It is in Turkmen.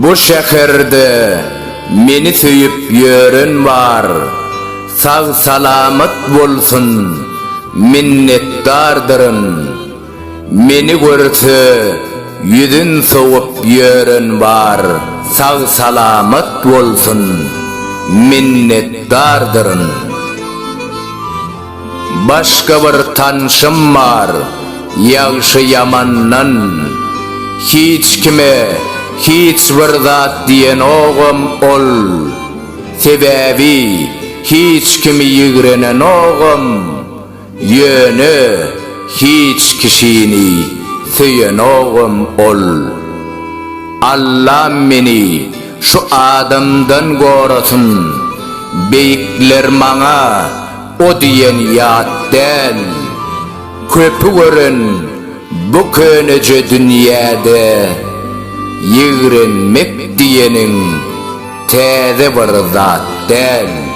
Bu şäherde meni söýüp ýören bar, Sag-salamat bolsun, minnetdardyryn. Meni görse ýüzün sowup ýören bar, Sag-salamat bolsun, minnetdardyryn. Başga bir tanşym bar, ýagşy-ýamandan. Hiç kime hiç bir zat diýenogam ol. Sebäbi hiç kimi ýigrenenogam, ýöne hiç kişini söýenogam ol. Allam meni şu adamdan gorasyn, beýikler maňa o diýen ýat däl. Köpi gören bu köneje dünýäde ýigrenmek diýeniň täze bir zat däl.